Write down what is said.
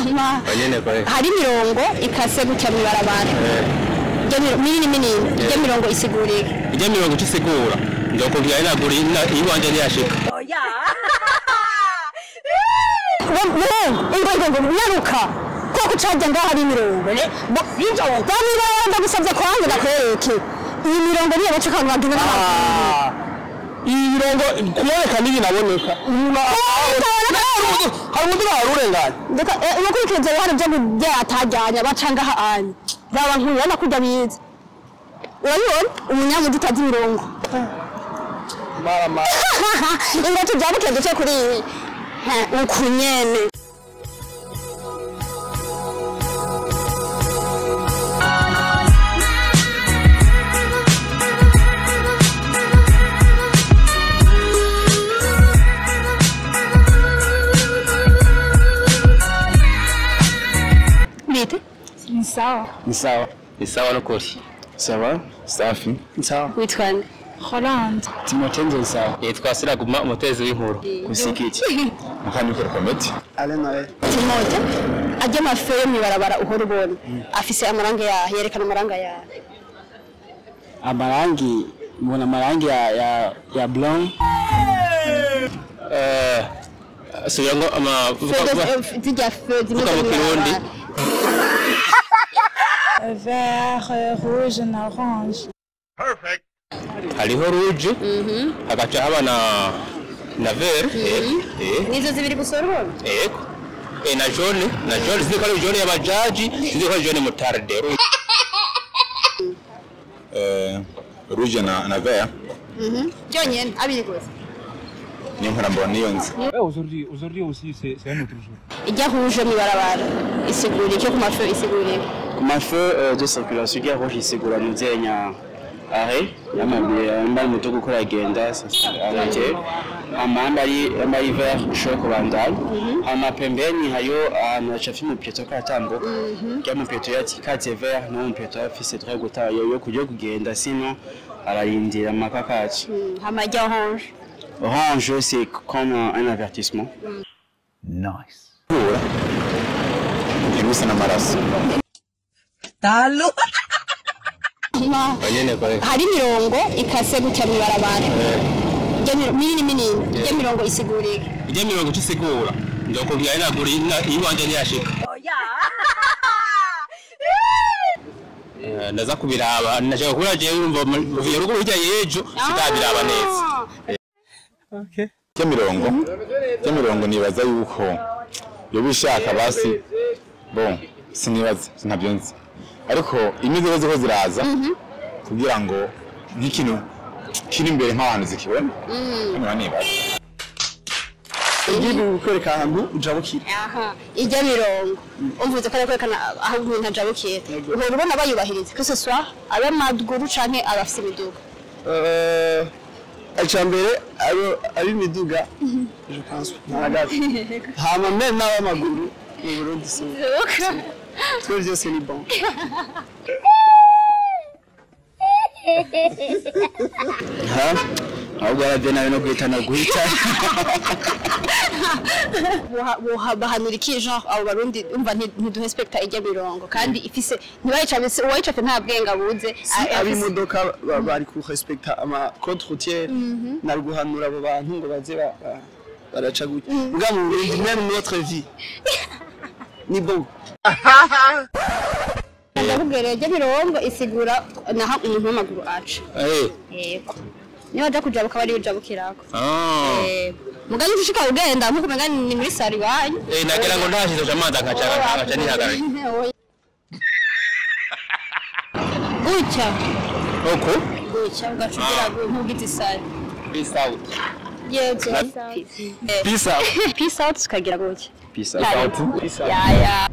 Hama Nyene kwa hari imirongo ikase gutya mw'ibarabara. Minini minini. Ijya mirongo isigurika. Ijya mirongo isigura. Ndokubwira inaguri iwanje ntiyashika. Ngo nyaruka. Ko kucajya ngaho hari imirongo. Bamwe ndagusabye kwanza ndakwereke. Iyi mirongo niyo baca kandi bagenda n'amaguru. Iyi mirongo kuboneka n'ibinaboneka. Hari umuduga warurenganye. Ndeka ukurikije hano byo byatajyanye baca ngaha anye. Baba nkubona kujya bize. Urabibona umunyamugi utazi imirongo. Mara mara. Ingo tujabuke duce kuri iyi. Ukunyene. Bite? Ni sawa. Ni sawa. Ni sawa nukuri. Sawa. Safi. Ni sawa. Witwa nde? Rolande. Timothée Nzonsaba. Yitwa Siraguma umutezi w'inkuru. Kusikiki. Mukandikora kometi. Alain Noël. Timothée ajya amafe yo mw'ibarabara uhora ubona afise amarangi yahe, yerekana amarangi yahe? Amarangi mbona amarangi ya blanc. Subira ngo ama zijya fe vuga mu Kirundi. Vert, rouge na orange. Perfect. Hariho rouge. Hagaca haba na vert. Nizo zibiri gusa urabona? Yego. Na jaune, na jaune sinzi ko ari jaune y'abajaji, sinzi ko ari jaune mutarde. Rouge na vert. Byonyene abiri gusa. Niyo nkora mbona niyo nzi. Aujourd'hui aussi c'est un autre jour. Ijya rouge mw'ibarabara isigura icyo ku mafe isigura. Ku mafe de circulation ijya rouge isigura muzenya arrêt y'amabuye mba moto gukora agenda arrêté. Amanda ari vert ushobora kubandanya. Hama pembeni hayo ahantu hacafye umupeto ko atambuka. Rya mupeto yati katse vert no mupeto afise droit guta yo kujya kugenda sino ararindira amakakaci. Hama ijya orange. Orange c'est comme un avertissement. Nice. Irusa n'amaraso. Talo. Hari imirongo ikase gutya mw'ibarabara. Minini minini. Ijya mirongo isigurika. Ijya mirongo isigura. Ndokubwira inaguri iwanje ntiyashika. Ndaza kubiraba nashaka kubira jewe urumva mvuye rugo hirya yejo sitabiraba neza. Okay. Ijya mirongo nibaza yuko yo bishaka basi bon sinibaza sinabyo nzi. Ariko imizigo ziko ziraza kugira ngo nk'ikintu kiri imbere nk'abantu zikibona. Hano nibaza. Igiye kukwereka ahantu ujabukira. Aha, ijya mirongo. Umvuze ko kwerekana aho umuntu ajabukira. Uhora ubona bayubahiriza que ce soit abamaguru canke abafise imiduga. Icambere ab'imiduga je pense ntaragazi. Hama même n'abamaguru mu Burundi si. Twese byose ni bon. Ha? Ahubwo arabye nawe no guhitana guhita. Bahanura iki genre abo Barundi umva ntidurespekta ijya mirongo kandi ifise ntibayicafye uwayicafye nta bwenge abuze. Si ab'imodoka bari ku respecta ama code routier na guhanura abo bantu ngo baze baraca gutya. Muga mu Burundi même notre vie ni bon. Ndakubwira ijya mirongo isigura naho umuntu w'amaguru aca. Yego. Niba aja kujabuka bari ujabukirako. Mugani ushika ugenda nkuko mugani ni muri sari wanyu. Nagira ngo ndashize amazi nkaca nihagarare. Gutya. Uko? Gutya ugacugira nkugize isari. Peace out. Yego. Peace out. Peace out tukagira gutya. Peace out. Ya ya.